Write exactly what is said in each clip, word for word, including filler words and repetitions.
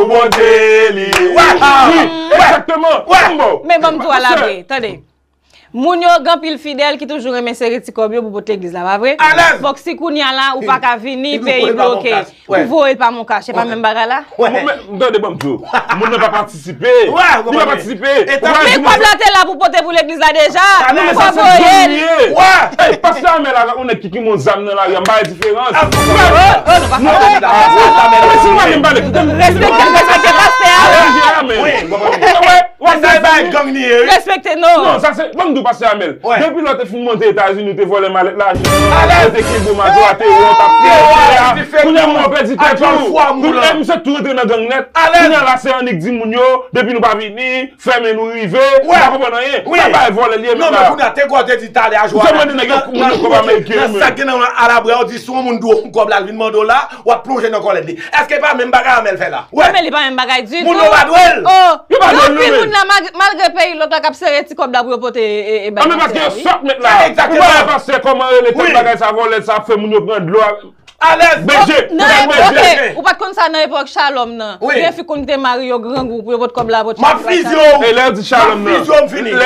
Bondye li ye. Wi, egzakteman. Men ban m di w a la vre, tande. Moun yo gen anpil fidèl ki toujou renmen sere ti kòb yo pou pot legliz la, pa vre? Fòk si kounye a la ou pa ka vini, peyi bloke, ou voye l pa MonCash, se pa menm bagay la? Tande, ban m di w, moun nan pa patisipe. Li pa patisipe. Men kòb la te la pou pote pou legliz la deja. Ou pa voye l. Pastè Amèl la, ou nèg ki kimoun zam nan lari a, m pa wè diferans. Respekte, respekte pastè a. Respekte non. Non, sa se, ban m di w pastè Amèl. Depi lè w te fin monte Etazini, ou te vòlè malèt lajan, ou te kenbe mato a, te wont ap pèdi a. Kounye a moun pèdi tèt ou. Kounye a misye tou rantre nan gang nèt. Kounye a la se annik di moun yo, depi nou pa vini, fèmen nou rive, ou pa konprann anyen. Sa pa vòlè li ye menm la. Non, men kounye a, te gwo te di talè a jwa. Ou te mande nèg yo moun yo kòb ameriken yo menm. Nan sa k gen nan alabra, ou di si yon moun dwe w kòb la, l vin mande w la, w ap plonje nan kòlèt li. Èske pa menm bagay Amèl fè la? Wi. Men li pa menm bagay ditou. Moun yo pa dwe l. Yo pa dwe l non men. Gen anpil moun la, malgre peyi lòt la, k ap sere ti kòb la pou yo pote e, e, e, bay pastè a, wi. Paske yo sòt mèt la. Ou pa wè pastè kòman rele tèt bagay sa, vòlè sa, ap fè moun yo pran dlo. Alèz. Beje. Nan epòk, ok, ou pa t konn sa nan epòk Shalom nan? Wi. Gen fi konn te mari yo grangou pou yo pot kòb la, pot chak la. M ap fizye w. E lè yo di Shalom nan? M ap fizye w, m fini. W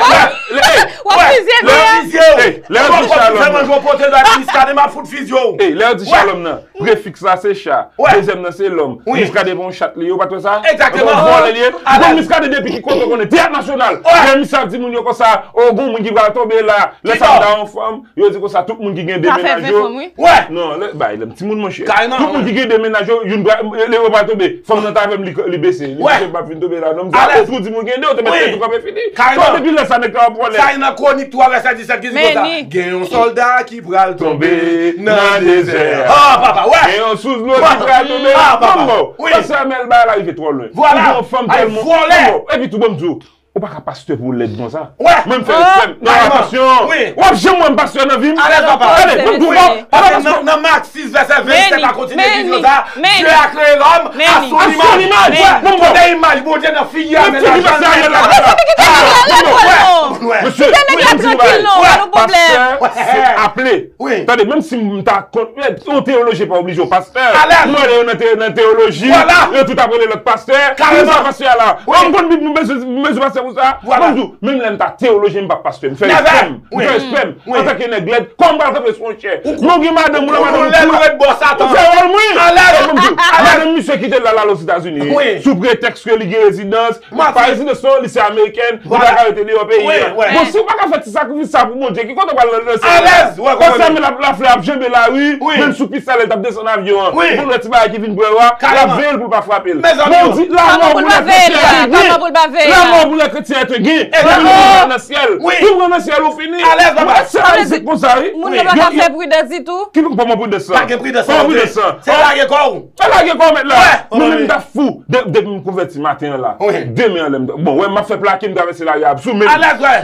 ap fizye fi a. Lè yo di Shalom nan? Fè manje w pote l bay Miskaden, m ap fout fizye w. E lè yo di Shalom nan? Prefiks la se cha. Dezyèm nan se lòm. Miskaden pa yon chat li ye, ou pa t wè sa? Egzakteman. Vòlè li ye. Ou konn Miskaden depi ki kote w konnen? Teyat Nasyonal. Lè misye ap di moun yo konsa, o, gon moun ki pral tonbe la. Lè sa ta yon fanm, yo di konsa tout moun ki gen de mennaj yo. Non, lè, bay, lè m timoun monchè. Tout moun ki gen de mennaj yo, youn pral, yo pral tonbe. Fanm nan t avè m, li, li bese. Li bese, m p ap fin tonbe la non. M di, a, ou di moun gen de, ou te mèt ret ou kanpe fini. Bon, depi lè sa nèg la ap vòlè. Sa e nan Kwonik twa vèsè disèt ki di konsa. Gen yon sòlda ki pral tonbe nan dezè a. Ah, papa, wè. Gen yon sous dlo ki pral tonbe. Ah, papa. Bon, bon. Pastè Amèl, bagay la rive twò lwen. Ou gen yon fanm tèlman. Bon, bon. Epi tou, ban m di w, ou pa ka pastè pou lèd konsa. Mwen m fè respè m. Non, atansyon. W ap janm wè m pastè nan vi m. Alèz, papa. Tande, ban m di w, papa, nan, nan Mak sis vèsè vennsèt la, kontinye di konsa, Dye a kreye lòm a son imaj. Ban m di w. Kote imaj Bondye nan figi Amèl la? Mesye, ban m di w bagay. Pastè se aple. Tande, menm si m ta kont, yon teyolojyen pa oblije yon pastè. Mwen wè yo nan te-, nan teyoloji, yo tout ap rele lòt pastè. Pou sa pastè a la. Mwen m konn Bib, m bezwen, m bezwen pastè pou sa. Mwen m di w, menm lè m ta teyolojyen, m p ap pastè. M fè respè m. M fè respè m. Antanke nèg lèd, kòman m pral kanpe sou yon chè? Mwen gen madanm, ou la madanm ou. Ou fè wòl mwen. Mwen m di w, madanm misye kite l al Ozetazini. Sou pretèks ke li gen rezidans, pa rezidans non, li se amerikèn, li pa ka rete deyò peyi a. Bon, si w pa ka fè ti sakrifis sa pou Bondye, ki kote w pral nan syèl la? Pastè Amèl Laflè ap janbe lari, menm sou pis la lè l t ap desann avyon an. Ou konn wè ti bagay ki vin pre w a, l ap veye l pou l pa frape l. Bon, ou di, la mort pour les chrétiens est gain. La mort pour les chrétiens est gain. Depi nou pran nan syèl, nou pran nan syèl, ou fini. Mwen se Ayisyen konsa, wi. Moun yo pa ka fè pridans ditou. Ki kòman pridans lan? Pa gen pridans lan. Se lage kò w. Sa lage kò w mèt la. Mwen menm m ta fou. De-, depi m konvèti maten an la. Demen an lè m ta, bon, wè m ap fè plake, m travèse lari a sou men m.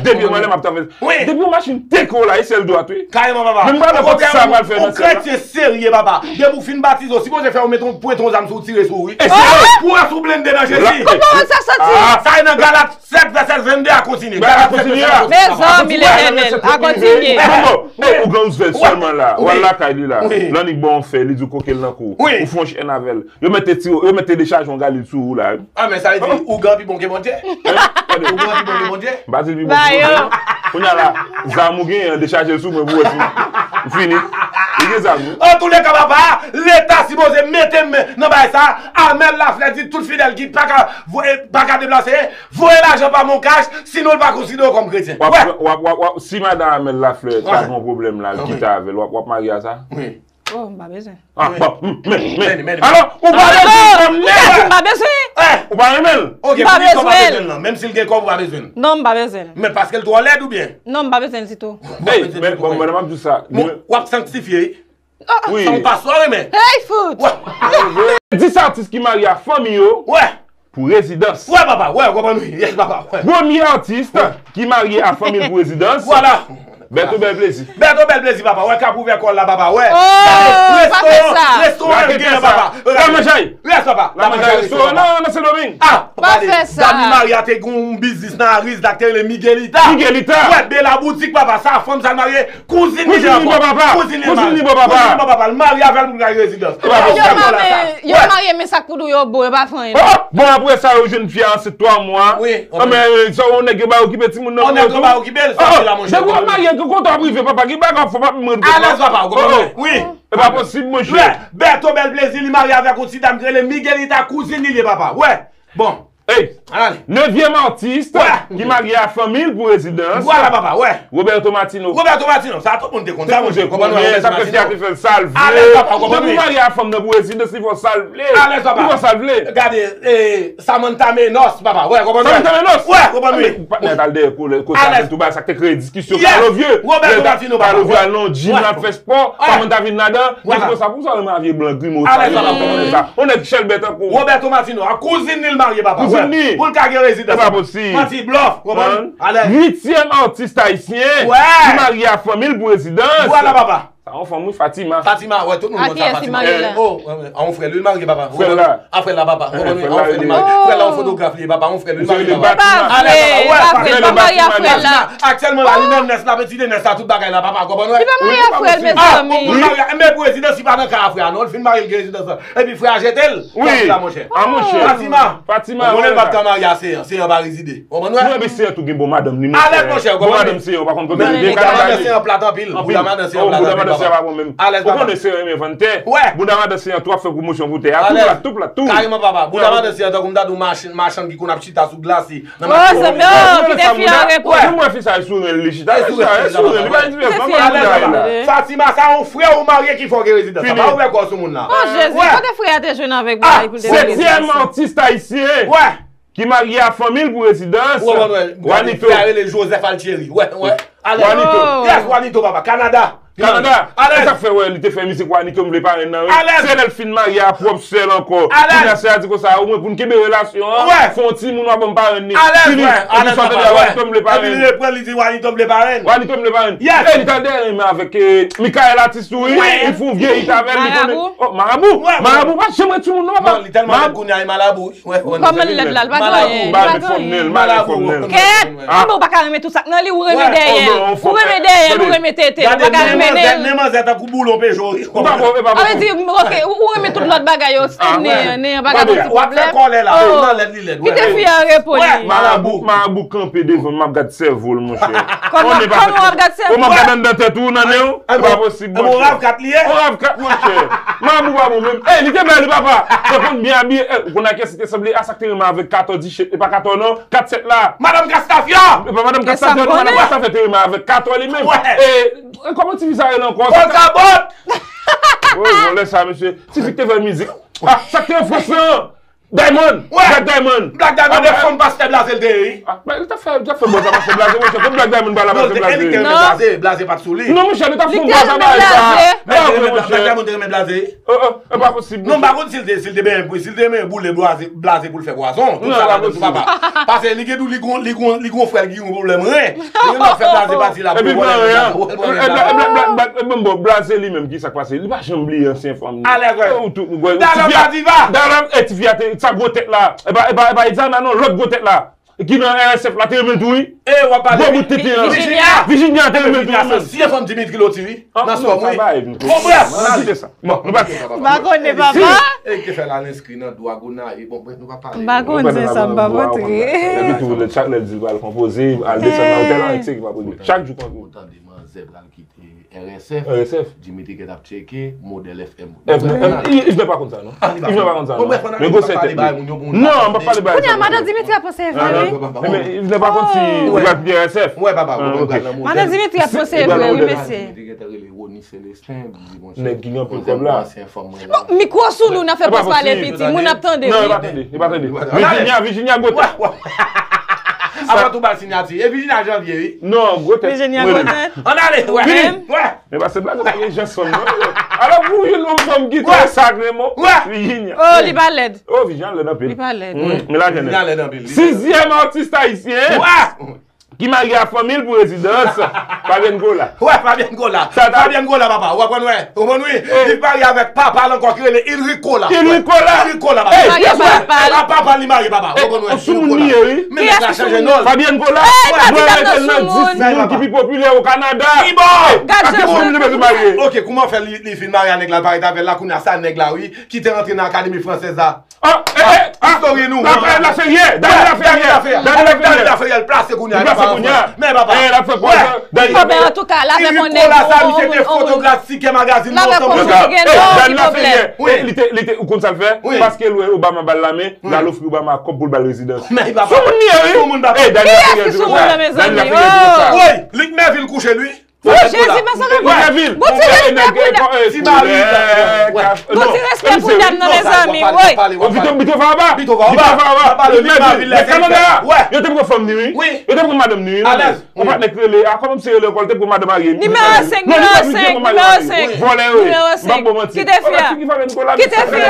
Depi mwen lè m ap travèse. Depi yon machin teke w la, e sèl dwat wi. Kareman papa. Men m pa nan kont sa pral fè nan sèl la. Ou kretyen serye papa. Depi w fin batize w, si Bondye fè w mete yon pwente yon zam sou w, tire sou ou wi. E serye. Pou wè si w blende nan Jezi. Kòman sa soti? Sa e nan Galat sèt vèsè vennde a kontinye. Galat sèt vèsè vennde a kontinye. Mezanmi Letènèl, a kontinye. Bon, bon. Ou gen Roosevelt sèlman la. W al lakay li la. Lannik ba w yon fè, li di w koke l nan kou. Ou fè yon chèn avè l. Yo mèt te tire, yo mèt te dechaje yon galil sou ou la wi. Ah, men sa vle di ougan pi bon ke Bondye? Ougan pi bon ke Bondye? M pa di l pi bon ke Bondye. Kounye a la, zam ou genyen an, dechaje l sou mwen pou wè si m fini. Li gen zam wi. Antouleka papa, Leta sipoze mete men nan bagay sa. Amèl Laflè di tout fidèl ki pa ka voye, pa ka deplase, voye lajan pa MonCash, sinon l pa konsidere w kòm kretyen. W ap, w ap, w ap, w ap, si madan Amèl Laflè ta gen yon pwoblèm la, l kite avè l, w ap, w ap marye a sa? Wi. Oh, m pa bezwen. Ah, bon, men, men. Alò, ou pa bezwen fanm nèg. M pa bezwen. Ou pa renmen l. Ok, pou ki sa w pa bezwen l lan? Menm si l gen kòb, ou pa bezwen l. Non, m pa bezwen l. Men paske l twò lèd oubyen? Non, m pa bezwen l ditou. Ey, men bon, madanm ap di sa. Bon, w ap sanktifye wi. Wi. Sa yon pastè w renmen. Hey, fout. Dis atis ki marye a fanmi yo. Wè. Pou rezidans. Wè, papa, wè, w konprann wi. Yes, papa, wè. Premye atis ki marye a fanmi l pou rezidans. Vwala. Bèto bèl plezi. Bèto bèl plezi, papa. Wè, k ap ouvè kò l la, papa. Wè. Oh, pa fè sa. Restoran, restoran, gen, papa. La manjay. Rès, papa. La manjay, restoran, nan, nan Sendomeng. Ah, pa fè sa. Dam li marye a te gen yon biznis nan Ariz la, ki te rele Miguelita. Miguelita. Wè, Bela Boutik, papa. Sa, fanm sa l marye, kouzin li, papa. Kouzin li, papa. Kouzin li, papa. L marye avè l pou l ka gen rezidans. Yo marye, men sa k pou di yo bon, yo pa fè anyen. Bon, apre sa, yo jwenn fi a ansent twa mwa. Wi. Anben, sa, yon nèg yo ba okipe timoun nan. Yon nèg yo ba okipe l, sa, la, monchè. Depi w ap marye, gen kontan prive, papa, gen bagay w ap fè, papa, mwen. Alèz, papa, ou konprann mwen? Wi. E pa posib, monchè. Wè, Bèto bèl plezi, li marye avèk yon ti dam ki rele Miguelita, kouzin li ye, papa. Wè. Bon. Ey, nevyèm atis ki marye a fanmi l pou rezidans. Vwala, papa, wè. Roberto Martino. Roberto Martino, sa tout moun te konn sa, monchè. Konprann mwen, sa fè fi a te fè l sa l vle. Alèz, papa, konprann mwen. Depi w marye a fanm nan pou rezidans, li fè w sa l vle. Alèz, papa. Li fè w sa l vle. Gade, eh, Samantha Menos, papa. Wè, konprann mwen. Samantha Menos? Wè, konprann mwen. Patnè t al dèyè kote a, tou ba sa k te kreye diskisyon. Carlo Vieux. Roberto Martino, papa. Carlo Vieux al nan jim, l ap fè spò. Samantha vin ladan. Li di konsa, pou sa renmen a vye blan grimo sa, yo konprann sa. On nèg chèlbè tankou. Roberto Martino, a kouzin li l marye, papa. Kouzin li. Pou l ka gen rezidans. E pa posib. Manti, blòf, konprann? Alèz. Uityèm atis ayisyen ki marye a fanmi l pou rezidans. Vwala, papa. Sa yon fanm, wi, Fatima. Fatima, wè, tout moun konn sa, Fatima. A yon frè l wi l marye, papa. Frè l la. A frè l la, papa. Frè l la, yon fotograf li ye, papa. Yon frè l wi l marye, papa. Alèz, papa, wè, pa vre, pa marye a frè l la. Aktyèlman la, li nan nès la, peti de nès la, tout bagay la, papa. Konprann wè? Li pa marye a frè l, mezanmi. Pou l marye, men pou rezidans, li pa nan ka a frè a, non. Li fin marye, l gen rezidans la. Epi frè a jete l. Wi. Fatima, monchè. Fatima. Fatima, ou konnen l p ap ka marye a Seyan. Seyan pa rezide. Konprann wè? Non, epi Seyan tou gen bon madanm li, monchè. Alèz, monchè, ou konprann? Bon madanm Seyan, ou pa konn kote li ye. Bouda madanm Seyan plat anpil. Bouda madanm Seyan pa bon menm. Alèz, papa. Ou konnen Seyan renmen vann tè. Wè. Bouda madanm Seyan tou ap fè pwomosyon pou tè a. Tou plat, tou plat, tou. Kareman, papa. Bouda madanm Seyan tankou m ta di w machann ki konn ap chita sou glas. Nan machann. Kite fi a repo. Mwen wè fi sa e sou ren li chita. E sou ren li, li pa gen diferans. Fatima, sa yon frè ou marye ki fè w gen rezidans. Sa pa ouvè kò sou moun la. Oh, Jezi, kote frè a te jwenn avèk bagay pou l te vin? Setyèm atis ayisyen ki marye a fanmi l pou rezidans. Wanito. Frè a rele Joseph Altieri. Wè, wè. Wanito. Yes, Wanito, papa. Kanada. Kanada. Alèz. E sa k fè, wè, li te fè mizik Wanito, m vle parenn nan, wi. Alèz. Se lè l fin marye a pwòp sè l ankò. Alèz. Kounye a sè a di konsa, omwen pou n kenbe relasyon an, fè yon timoun w a ban m parenn li. Alèz, wè. Alèz, papa, wè. Wanito, m vle parenn. Epi li reprann, li di Wanito, m vle parenn. Wanito, m vle parenn. Yes. E li t al dèyè renmen avèk, eh, Michael Artis tou, wi. Wi. Li fè yon vye hit avè l, li konnen. Marabou. Oh, Marabou. Wè, Marabou pa janm ret sou moun, non, papa. Non, li tèlman lèd kounye a, e Marabou. Wè, wè. Kòman l lèd la, l pa gen anyen, l pa gen anyen. Kèt! Kòman ou pa ka renmen tout sa k nan li, ou renmen dèyè l. Ou renmen dèyè l, ou renmen tete l, ou pa ka renmen nen l. Nen manzè tankou boulon pejo. Ou pa bon, e pa bon. Sa vle di, ok, ou, ou renmen tout lòt bagay yo, nen an, nen an pa ka ba ti pwoblèm. W ap fè kòlè la, nan lèd li lèd. Kite fi a repo li. Marabou, Marabou kanpe devan m, m ap gad sèvo l, monchè. Kòman, kòman w ap gad sèvo l? Ou m ap gad anndan tèt ou nan nen w? E pa posib, monchè. Yon rav kat li ye? Yon rav kat, monchè. Marabou pa bon menm. Ey, li te bèl, wi, papa. Te konn byen abiye. Ey, ou konn a kiyès li te sanble? A sa k te renmen avèk Kato Diche, e pa Kato non, kat sèt la. Madanm Kastafya! E pa Madanm Kastafya non, Madanm Kastafya te renmen avèk Kato li menm. E, e kòman ti fi sa rele ankò? Polkabòt! Woy, vòlè sa, mesye. Ti fi k te fè mizik. Ah, sa k te an Frans lan? Diamond! Black Diamond! Black Diamond, e fanm Pastè Blaze l te ye, wi. Ah, men li t ap fè, li t ap fè buzz a Pastè Blaze, monchè. Kot Black Diamond pral a Pastè Blaze? Non, li te, li te renmen Blaze, Blaze pa t sou li. Non, monchè, nou t ap fè yon buzz a bagay sa. Black Diamond te renmen Blaze. Oh, oh, e pa posib, monchè. Non, m pa konn si l te, si l te benyen, si l te benyen boule Blaze, Blaze pou l fè pwazon. Tout sa ladan tou, papa. Pase li gen tou, li gon, li gon, li gon frè l ki gen yon pwoblèm ren. Li gen dwa fè Blaze pati la pou l vòlè ren an. Ebyen, bon, Blaze li menm, ki sa k pase? Li pa janm bliye ansyen fanm li. Alèz, wè. Dayè, Diva. Dayè, e, ti fi a te, sa gwo tèt la. E pa, e pa, e pa Idzana non, lòt gwo tèt la. Ki nan R S F la te renmen tou, wi. E, w ap pale. Gwo bout tete an. Virginia. Virginia te renmen tou, wi. Si e fanm Dimitri Loti, wi. Nan spò, wi. Bon, brèf. Bon, nou pa. M pa konnen, papa. E, ki fè la, l enskri nan Dwagona, e, bon, brèf, nou pa pale. M pa konnen sa, m pa rantre. Epi tou, chak lè l di l pral konpoze, al desann nan otèl, an, et cetera. Chak jou konpoze. Ou tande manzè pral kite R S F. R S F. Dimitri gentan ap tcheke Modèl F M. F M. Yves pa konn sa, non. Yves pa konn sa, non. Men gwo sètèt li. Non, m pa pale bagay sa. Kounye a, madan Dimitri ap panse evolye. Men Yves pa konn si li pral kite R S F. Wè, papa, wè, pral nan Modèl. Madan Dimitri ap panse evolye, wi, mesye. Dimitri gentan rele Rony Celestin, li di, monchè, nèg ki gen anpil kòb la. Bon, mikwo sou nou, n ap fè pòz pale piti, moun ap tande, wi. Non, e pa tande, e pa tande. Virginia, Virginia, gwo tèt. Avan tou bal sinyati. E Virginia Janvier, wi. Non, gwo tèt. Virginia gwo tèt. Ann ale, wè. Vini. Wè. Men pa se blag, pa gen jan sanm non. Alò pou yon nonm fanm ki trè sakre, mo. Virginia. Oh, li pa lèd. Oh, Virginia lèd anpil. Li pa lèd. Men la jenès. Virginia lèd anpil. Sizyèm atis ayisyen. Wè. ki marye a fanmi l pou rezidans. Fabienne Cola. Wè, Fabienne Cola. Sa, sa. Fabienne Cola, papa. Ou konprann, wè. Ou konprann, wi. Li marye avèk papa l ankò ki rele Ulric Cola. Ulric Cola. Ulric Cola, papa. Ey, yes, papa l. A papa l li marye, papa. Ou konprann, wè. Ou sou moun li ye, wi. Men nèg la chanje non. Fabienne Cola. Mwen mete l nan dis moun ki pi popilè o Kanada. Li bon. Gad jan moun li bezwen marye. Ok, kouman fè li, li fin marye a nèg la, l parèt avè l la, kounye a sa nèg la, wi, ki te rantre nan Akademi Fransèz la. Ah, eh, eh, ah, Historie nou. Daniel Laferrière, Daniel Laferrière, Daniel Laferrière. Daniel Laferrière l plase kounye a. Li plase kounye a. Men papa. Eh, l ap fè pwòz. Anben, antouka, l avèk yon nèg, sa, misye te fotograf Sikè Magazine lontan. L avèk yon nèg ki gen non, ki pwoblèm. Daniel Laferrière, eh, li te, li te, ou konn sa l fè? Wi. Paske l wè Obama ba l lamen, l al ofri Obama kòb pou l ba l rezidans. Men papa. Sou moun li ye, wi. Sou moun, papa. Eh, Daniel Laferrière di konsa. Daniel Laferrière di konsa. Wi, Luc Merville kouche l, wi. Wi, Jezi, men sa gen bon ti respè pou dam. Ti mari. Bon ti respè pou dam nan, mezanmi. Wi. Bito Vava. Bito Vava. Bito Vava. Kanada. Yo te pran fanm li, wi. Yo te pran madanm li, wi. Alèz. Yon patnè k rele, a, kòman misye rele ankò, l te pran madanm marye. Nimewo senk, nimewo senk, nimewo senk. Vòlè yo ye. M p ap ba w manti. Kite fi a. Kite fi a.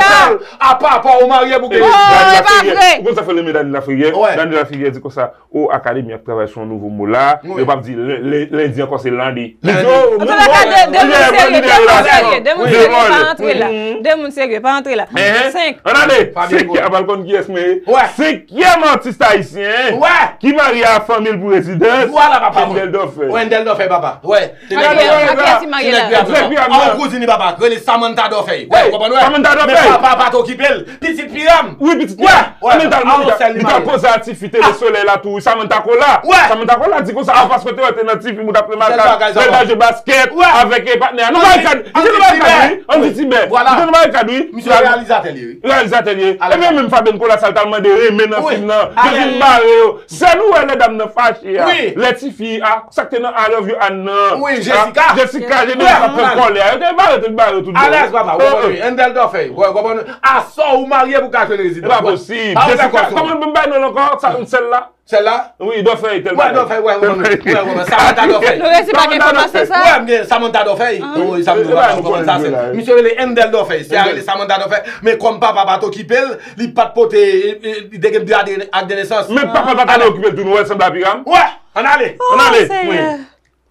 Apa, apa, ou marye pou ke. Oh, e pa vre. Ou konn sa fè l renmen Daniel Laferrière? Daniel Laferrière di konsa, o, Akademi ap travay sou yon nouvo mo la. Yo p ap di lendi ankò, se lundi. Li di, oh, men bon, lidè, lidè, lidè, lidè. De moun serye, de moun serye, pa antre la. De moun serye, pa antre la. Senk. Ann ale. Senk, a pral konn kiyès mwen ye. Senkyèm atis ayisyen ki marye a fanmi l pou rezidans. Vwala, papa. Wendell Dorfeuille. Wendell Dorfeuille, papa. Wè. Akiyès, akiyès li marye la? An kouzin li, papa. Rele Samantha Dorfeuille. Wè, ou konprann, wè? Samantha Dorfeuille. Men papa pa t okipe l. Pitit Piram. Wi, pitit Piram. Wè. An menm tan, li t al poze a tifi Tele Solèy la tou. Samantha Cola. Wè. Samantha Cola di konsa, a, paske te wè te nan tifi, ou t ap fè makak, lè l t al jwe baskèt avèk, e, patnè a. Nou bay kad, misye nou bay kad, wi. Andy Tibè. Vwala. Misye nou bay kad, wi. Misye reyalizatè li ye, wi. Reyalizatè li ye. Ebyen, menm Fabienne Cola, sa l t al mande renmen nan fim nan. Yo vin bare yo. Sèl ou wè lè dam nan fache a. Wi. Lè tifi a, sa k te nan I Love You Ann nan. Wi, Jessica. Jessica, Jessica, ap fè l kòlè a. Yo te bare, te bare tout bon. Alèz, papa, ou konprann, wi. Wendell Dorfeuille, ou konprann. Aswè ou marye pou ka jwenn rezidans. E pa posib. Jessica, kòman m bay non l ankò? Sa, sèl la? Sèl la? Wi, Dorfeuille, tèl bagay. Wè, Dorfeuille, wè, wè, wè. Samantha Dorfeuille. Nou resi pa gen enfòmasyon sa? Wè, m gen Samantha Dorfeuille. Wi, Samantha Dorfeuille, ou konprann sa, se. Misye rele Endel Dorfeuille. Se a rele Samantha Dorfeuille. Men kòm papa pa t okipe l, li pa t pote, e, e, li te gen de ak de nesans. Men papa pa t ale okipe l tou, nou wè l sanble a Piram? Wè, ann ale. Ann ale. Wi.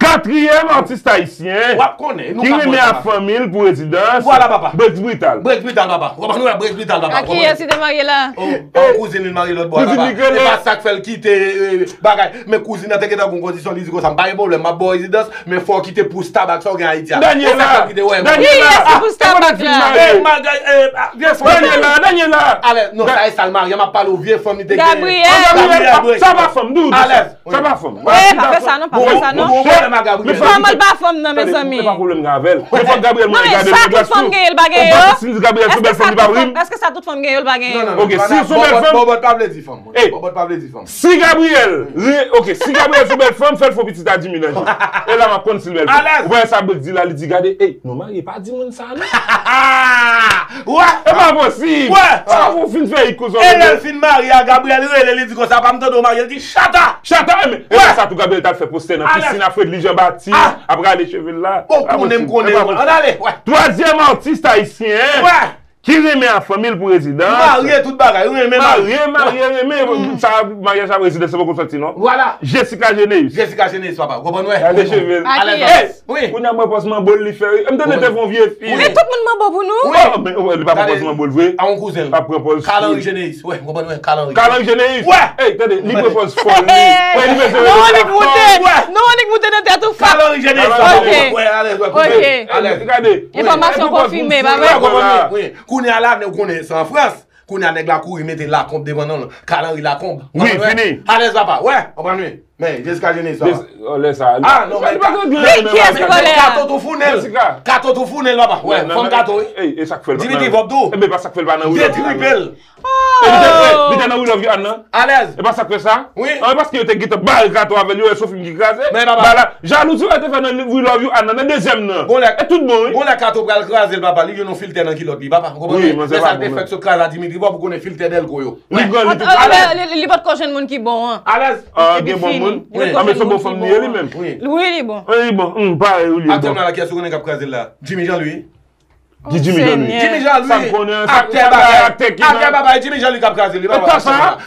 Katriyèm atis ayisyen ki renmen a fanmi l pou rezidans. Vwala, papa. Briggs Brutal. Briggs Brutal, papa. Ou konprann, wè, Briggs Brutal, papa. Ak kiyès li te marye la? Oh, oh, kouzin li marye lòt bò la, papa. E pa sa k fè l kite, e, bagay. Men kouzin nan te gentan gon kondisyon, li di konsa, m pa gen pwoblèm, m ap ba w rezidans, men fò w kite pous tabak sa w gen Ayiti a. Daniela. E sa k fè l kite, wè, wè. Daniela. Kiyès ki pous tabak la? E, malgre, e, a, vye fanm. Daniela, Daniela. Alèz, non, sa e sa l marye, m ap pale w vye fanm li te genyen. Gabriel. Gabriel, sa pa fanm, doudou. Alèz. Sa pa fanm. Wi, pa fè sa non, pa fè sa non. Kòman l pa fanm nan, mezanmi? E pa pwoblèm gen avè l. Men fòk Gabriel mwen gade nan glas tou. Non, men sa tout fanm genyen, l pa genyen yo? Èske sa tout fanm genyen yo, l pa genyen yo? Ok, si l se yon bèl fanm. Bòbòt pa vle di fanm. Bòbòt pa vle di fanm. Si Gabriel, ok, si Gabriel se yon bèl fanm, fè l fè yon pitit a Jimmy nan je. E la m ap konn si l bèl fanm. Ou pa wè sa Briggs di la, li di, gade, ey, nou marye, pa di moun sa non. Wè! E pa posib! Wè! Sa pou fin fè ikou zon. E lè l fin marye a, Gabriel rele, li di konsa, pa m tande w marye, l di, chata! Chata, e men, e sa tou Gabriel t al fè postè nan pisin a Fredly Jean Baptiste, ap rale cheve l la. Bon, konnen m konnen, ann ale, wè. Twazyèm atis ayisyen ki renmen a fanmi l pou rezidans. Marye tout bagay, renmen marye. Marye, marye, renmen. Sa, maryaj a rezidans, se poko sòti non. Vwala. Jessica Geneus. Jessica Geneus, papa. Ou konprann, wè? Gade cheve l. Alèz. Wi. Kounye a m wè pòz manbo l li fè, wi. M tande te fè yon vye fi. Men tout moun manbo pou nou. Wi. Oh, men, oh, li pa pran pòz manbo l vre. A yon kouzen l. L ap pran pòz Carl Henry Geneus. Wè, ou konprann, wè, Carl Henry. Carl Henry Geneus. Wè. Ey, tande, li pran pòz fò l, li. Wè, li bezwen rete la fò. Non, Nick moute. Non, Nick moute nan tèt ou fò. Carl Henry Geneus. Ok. Wè, alèz, wè, kouzen. Ok. Alèz. Gade. Enfòmasyon konfime, pa vre? Wè, ou konprann, wi. Kounye a la, nou konnen se an Frans. Kounye a nèg la kouri mete Lakonb devan non l. Carl Henry Lakonb. Wi, fini. Alèz papa. Wè, ou konprann wi. Men, Jessica Geneus papa. Lè sa. Ah non, men kiyès ki vòlè a? Kato tou founèl. Kato tou founèl papa. Wè, fanm Kato wi. Ey, e sa k fè l pa nan Dimitri Vorbe tou. Enben pa sa k fè l pa nan We Love You Ann nan. Li te nan We Love You Ann nan. Alèz. E pa sa k fè sa? Wi. An, paske yo te gentan bare Kato avè l, yo wè se yon fim ki kraze. Men papa. Jalouzi yo te fè nan We Love You Ann nan, nan dezyèm nan. E tout bon wi. Gon lè Kato pral kraze l papa, li jwenn yon filtè nan kilòt li papa. Ou konprann? Wi, men sa l te fè k sot kraze a Dimitri Vorbe, ou konnen filtè dèlko yo. Li pran li tou. Li potko jwenn moun ki bon an. Alèz. Ah, gen bon moun. Ah, men se bon fanm li ye li menm. Wi, li bon. Wi, li bon. Hum, parèy ou li bon. Aktyèlman la, kiyès ou konnen k ap kraze l la? Jimmy Jean Louis. Ki Jimmy Jean Louis? Jimmy Jean Louis, aktè bagay, aktè bagay, Jimmy Jean Louis k ap kraze li, papa.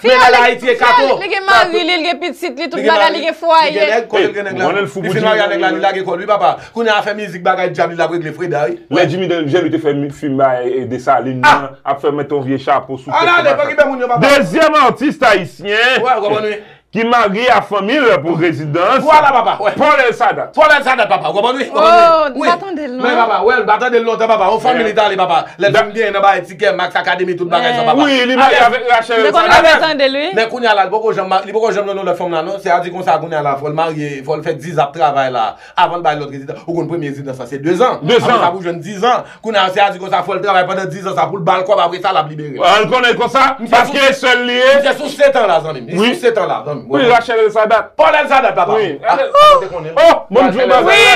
Men bagay Ayiti e kato. Li gen mari li, li gen pitit li, tout bagay, li gen fwaye. Li gen nèg, kote l gen nèg la. Li fin marye ak nèg la, li lage kò l wi, papa. Kounye a fè mizik bagay dyab li l ap regle freda wi. Lè Jimmy Jean Louis te fè film Desalin nan, ap fè mete yon vye chapo sou tèt. Dezyèm atis ayisyen ki marye a fanmi l pou rezidans. Vwala, papa, wè. Paul Elsadat. Paul Elsadat, papa, ou konprann wi? Oh, m pa tande l non. Men papa, wè, m pa tande l lontan, papa. On fanmi li t ale, papa. Lè l fin genyen nan bagay Tikè, Max Academy, tout bagay sa, papa. Wi, li marye avèk Rachel Elsadat. Men kounye a la, li poko janm, li poko janm nan lòt fanm la non. Se a di konsa kounye a la, fò l marye, fò l fè diz ap travay la. Avan l bay lòt rezidans, ou konn premye rezidans sa se dezan. Dezan. Apre sa pou jwenn dizan. Kounye a se a di konsa fò l travay pandan dizan sa pou l ba l kòb, apre sa l ap libere. An konnen konsa, paske e sèl li ye. Misye sou setan la zanmi m. Li sou setan la zanmi m. Wi, Rachel Elsadat. Paul Elsadat papa. Wi. Oh, bon, wi,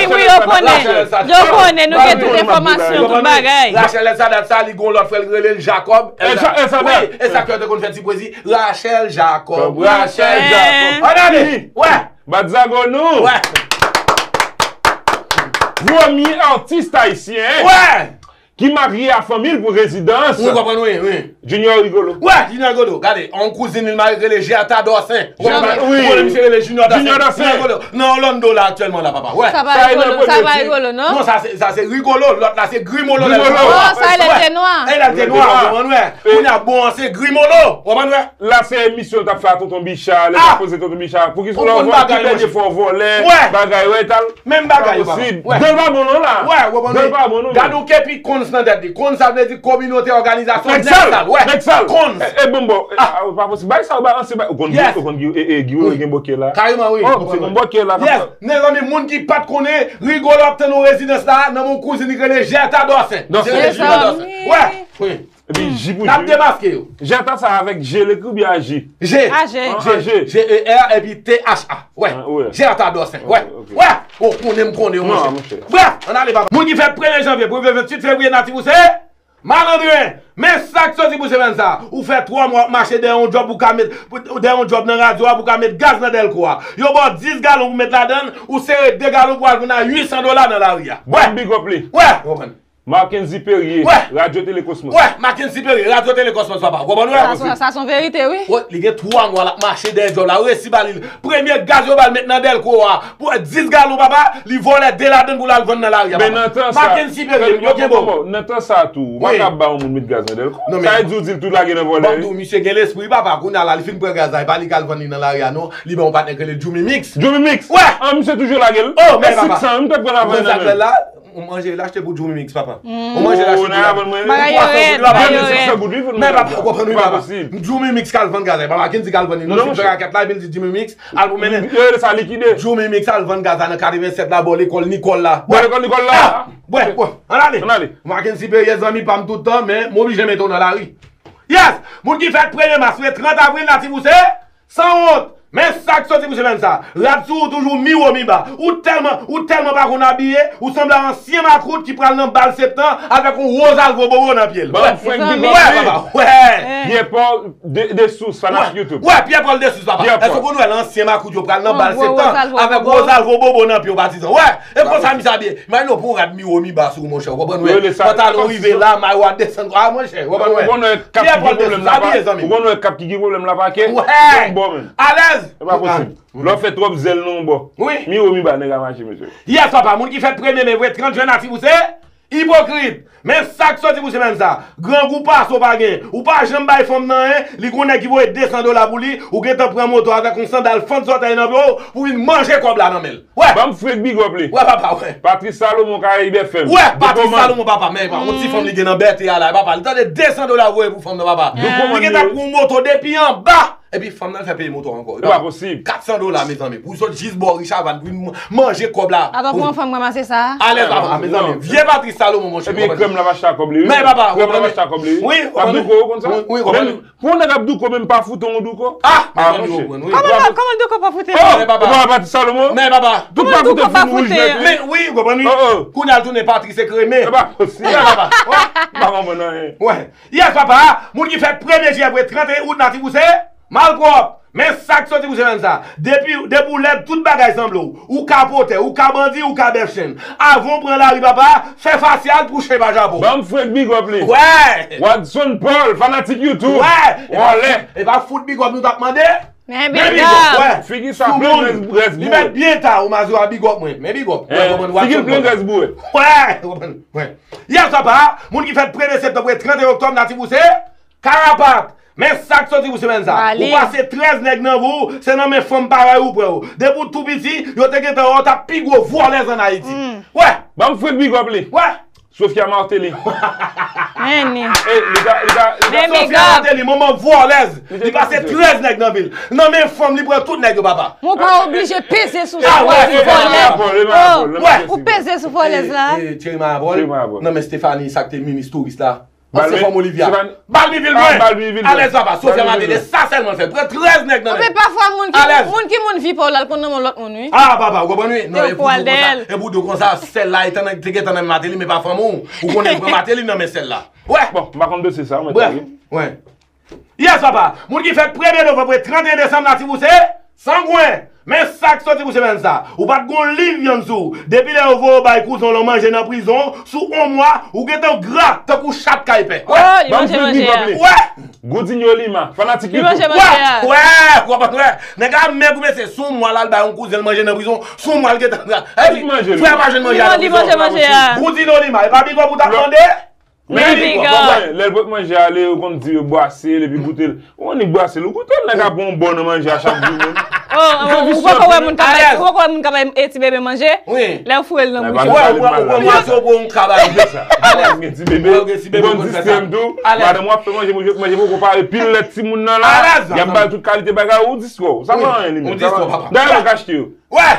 wi, yo konnen. Yo konnen, nou gen tout enfòmasyon, tout bagay. Rachel Elsadat sa li gon lòt frè l rele l Jacob. Elsadat. Wi, e sa k fè yo te konn fè ti pwezi. Rachel Jacob. Rachel Jacob. Ann ale. Wè. Bat zago nou! Wè! Premye atis ayisyen ki marye a fanmi l pou rezidans. Wi, konprann wi, wi. Junior Rigolo. Wè, Junior Rigolo. Gade, on kouzin li marye rele Gerta Dorcin. Ou konprann? Wi. Ou konnen misye rele Junior Dorcin. Junior Dorcin. Junior Rigolo. Nan Orlando la aktyèlman la papa. Wè. Sa pa Rigolo, sa pa Rigolo non. Non, sa se sa se Rigolo, lòt la se Grimolo. Grimolo. Oh, sa lè l te nwa. E lè l te nwa, ou konprann wè. Kounye a bon an se Grimolo. Ou konprann wè. La se emisyon l t ap fè a Tonton Bicha, lè l t ap poze Tonton Bicha. Poukisa w vòlè? Ki dènye fwa w vòlè? Bagay, wè, e tal. Menm bagay yo, papa. Dan l pa bon non la. Dan l pa bon non. Gade yon kepi Konns nan tèt li. Konns sa vle di kominote òganizasyon nèg sal. Wè. Nèg sal. Konns. E bon, bon. Pa posib. Bagay sa yo ba ansyen bagay. Ou konn Guy, ou konn Guy, e, e, Guy Wewe gen bòkè la. Kareman, wi. Oh, se bon bòkè la. Yes. Mezanmi, moun ki pa t konnen, Rigolo ap tann yon rezidans la, nan yon kouzin li rele Gerta Dorcen. Dorcen. Wè. Wi. Epi J pou J. N ap demaske yo. Gerta sa avèk G l ekri oubyen a J? G. A G. G, G E R epi T H A. Wè. Gerta Dorcen. Wè. Wè. Ou konnen m konnen yo, monchè. Brèf, ann ale, papa. Moun ki fèt premye janvye pou rive venntuit fevriye, natif ou se malandren. Men sa k soti pou semèn sa. Ou fè twa mwa w ap mache dèyè yon djòb pou ka met, dèyè yon djòb nan radyo a pou ka met gaz nan dèlko a. Yo ba w dis galon pou met ladann, ou sere de galon pou al vin a uit san dola nan lari a. Wè. Big up li. Wè. Konprann. Mackenzie Perrier, Radyo Tele Kosmos. Wè, Mackenzie Perrier, Radyo Tele Kosmos, papa. Ou konprann, wè? Sa, sa, sa se yon verite, wi. Wè, li gen twa mwa l ap mache dèyè djòb la. Yo resi ba li premye gaz yo ba l met nan dèlko a. Pou dis galon, papa, li vòlè de ladann pou l al vann nan lari a, papa. Men nan tan sa, Mackenzie Perrier, yo kenbe w. Nan tan sa tou, ou pa ka ba yon moun met gaz nan dèlko. Sa vle di ou di l tou lage nan vòlè, wi. Ban m di w, misye gen lespri, papa. Kounye a la, li fin pran gaz la, e pa li k al vann li nan lari a, non. Li ban yon patnè k rele Djoumy Mix. Djoumy Mix? Wè. Ah, misye toujou lage l. Oh, men papa. Ou konn sa k fè la? Ou manje l achte pou Djoumy Mix, papa. Ou manje l achte pou la. Bagay yo rèd, bagay yo rèd. Men papa, ou konprann wi, papa. Djoumy Mix k al vann gaz la, papa. Kendy k al vann li, non, se fè rakèt la, epi l di Djoumy Mix al pou mennen. Yo rele sa likide. Djoumy Mix al vann gaz la nan katrevensèt la, bò lekòl Nicole la. Bò lekòl Nicole la. Bwè, bwè, ann ale. Ann ale. Mackenzie Perrier, zanmi pa m tout tan, men m oblije mete w nan lari. Yes! Moun ki fèt premye mas, men trant avril, natif ou se? Sanwont! Men sa k soti pou semèn sa. Rad sou ou toujou miwo miba. Ou tèlman, ou tèlman pa konn abiye, ou sanble a ansyen makout ki pral nan bal septan avèk yon Rosalvo bobo nan pye l. Ban m frenk big up li. Wè, papa, wè. Pierre Paul de, de Sous, fanatik YouTube. Wè, Pierre Paul de Sous, papa. Èske w konn wè l ansyen makout yo pral nan bal septan avèk Rosalvo bobo nan pye w, patizan? Wè, e konsa misye abiye. Imajine w pou yon rad miwo miba sou ou, monchè, ou konprann wè? Pantalon rive la, mayo a desann, ah, monchè, ou konprann wè? Ou konn wè kap ki gen pwoblèm la, pa, ou konn wè kap ki gen pwoblèm la, pa ke? Wè. Bon, men. Alèz. E pa posib. Lè w fè twòp zèl nan yon bò. Wi. Miwo miba nèg a mache, mesye. Yes, papa, moun ki fèt premye me vre trant jen, natif ou se? Ipokrit. Men sa k soti pou semèn sa. Grangou pase w pa gen. Ou pa janm bay fanm nan anyen, li gon nèg ki voye desan dola pou li, ou gentan pran moto avèk yon sandal fant zòtèy nan pye w pou vin manje kòb la nan men l. Wè. Ban m frenk big up li. Wè, papa, wè. Patrice Salomon, Caraïbes F M. Wè, Patrice Salomon, papa, men yon ti fanm li gen nan bète a la, papa. Li tande desan dola voye pou fanm nan, papa. Li gentan pran yon moto depi anba. Epi fanm nan fè peye moto ankò. E pa posib. Katsan dola, mezanmi. Pou sot jis bò Richard Van, pou vin manje kòb la. Atò, pou yon fanm ranmase sa? Alèz, papa, mezanmi. Vye Patrice Salomon, monchè. Epi krèm l ap achte a kòb li, wi. Men, papa, krèm l ap achte a kòb li, wi. Ap douko, ou konn sa? Wi, konprann. Pou yon nèg ap douko, menm pa foute yon douko. Ah, mezanmi, ou konprann, wi. Kòman, kòman douko pa foute? Oh, papa, Patrice Salomon? Men, papa. Tout pa foute, fim wouj nèt, wi. Men, wi, ou konprann, wi. Kounye a l tounen Patrice Ekreme. E pa posib. Men, papa. Pa konprann anyen. Wè. Yes, papa. Moun ki fèt premye jiyè pou trant et un out, natif ou se? Malpwòp. Men sa k soti pou semèn sa. Depi, depi w lèd, tout bagay sanble w. Ou ka potè, ou ka bandi, ou ka bèf chenn. Avan w pran lari, papa, fè fasyal pou chen pa chapo. Ban m Frenk bigòp li. Wè! Wadson Paul, fanatik YouTube. Wè! Wòlè. E pa fout bigòp nou t ap mande. Men bigòp. Wè. Figi sa plen rès, rès boure. Li mèt byen ta, ou mazora bigòp mwen. Men bigòp. Wè, konprann, Wadson Paul. Figi l plen rès boure. Wè, konprann. Wè. Yès papa, moun ki fèt premye septanm, trannteyen oktòb, natif ou se Karapat. Men sa k soti pou semèn sa. Ou pase trèz nèg nan vi w, se nan men fanm parèy ou pran yo. Depi w tou piti, yo te gentan wè w t ap pi gwo vòlèz ann Ayiti. Wè! Ban m Frenk bigòp li. Wè! Sophia Martelly. Men ni. Ey, li ka, li ka, li ka. Men Sophia bigòp. Martelly, manman vòlèz. Li pase trèz nèg nan vi l. Nan men fanm, li pran tout nèg yo, papa. Mwen pa oblije peze sou sa pou di vòlè. Ou peze sou vòlèz la. Thierry Mayavol. Nan men Stéphanie, sa k te minis touris la. Ansyen fanm Olivia. Balmi vil mwen. Alèz papa, Sophia Martelly, sa sèlman l fè. Pran trèz nèg nan men. Men pafwa moun ki, moun ki moun vi pa w la, l konn nan men lòt moun, wi. Ah, papa, ou konprann, wi? Non, e pou di w konsa, e pou di w konsa, sèl la, e te gentan nan men Martelly, men pa fanm ou. Ou konnen l pran Martelly nan men sèl la. Wè. Bon, m pa konn dosye sa, mwen. Brèf, wè. Yès papa, moun ki fèt premye novanm, trannteyen desanm, natif ou se Sangwen. Men sa k soti pou semèn sa. Ou pa t gon liv vyann sou ou. Depi lè yo voye w bay kouzen w lan manje nan prizon, sou yon mwa, ou gentan gra tankou chat kay pè. Oh, li manje manje a. Wè. Goudinho Lima, fanatik YouTube. Li manje manje a. Wè, wè, w konprann, wè. Nèg la mèg ou mesye, sou yon mwa la l bay yon kouzen l manje nan prizon, sou yon mwa l gentan gra. Frè pa jwenn manje a nan prizon. Li manje manje a. Goudinho Lima, e pa bigòp ou t ap mande? Men bigòp. Lè l pot manje ale, yo konn di yo bwase l epi goute l. Ou konn li bwase l, ou goute l, nèg ap pran yon bò nan manje a chak jou menm. Oh, ou poko wè moun k ap bay, ou poko wè moun k ap bay, eh, ti bebe manje? Wi. Lè w foure l nan bouch ou. Wè, ou pran, ou pran bwase, ou pran yon kaba. Alèz. Gen ti bebe, ou konn distrè m tou. Madanm w ap fè manje, manje, manje poko pare, pil lèt timoun nan la. Y ap ba l tout kalite bagay, ou distrè w. Sa pa anyen li menm. Dayè yo ka achte yo. Wè.